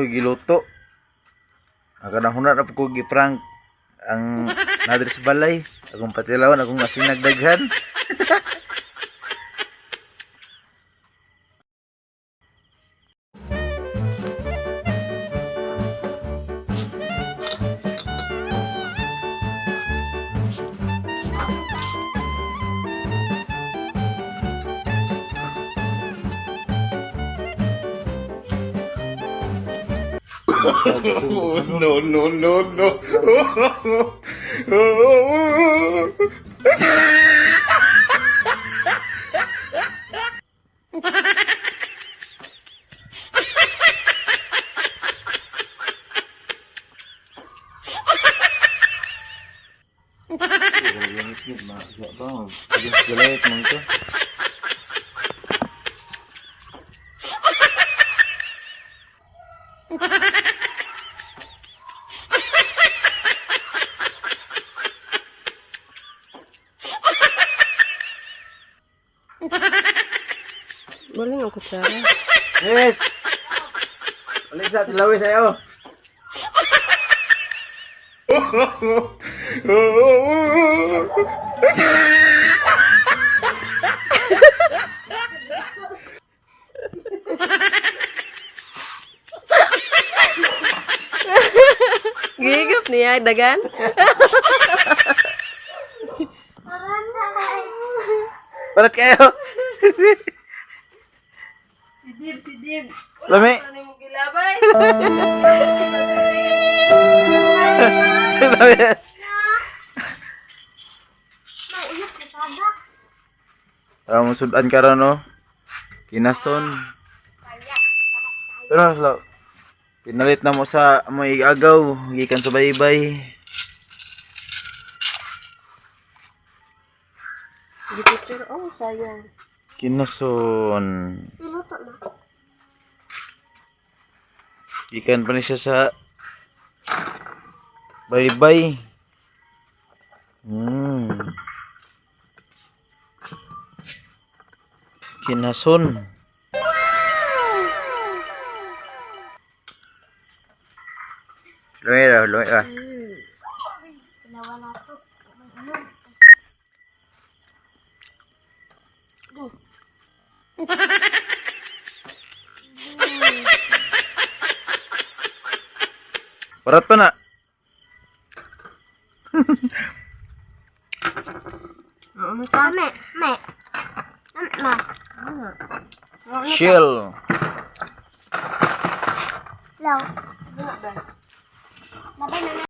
Ako giluto. Nakanahuna na po ko gi-prank ang nadri sa balay. Akong patilawan, akong asinag daghan. No, no, no, no. Galit mo ito. Galing ang kutsara. Yes! Alisa, tilawi sa'yo. Gigap niya, dagan. Barat kayo. Si Dib, si Dib. Lami. Ano mo gilabay? Lami. Tara mo sudan karon no. Kinason. Pero sila pinalit na mo sa mo igagaw gikan sa baybay. Gipicture, oh sayang. Kinason. Gikan pa ni siya sa baybay. Kinason. Lumi raw, lumi ba? Parat pa na. Me, me. Ma. Chill. Law. Labay na na.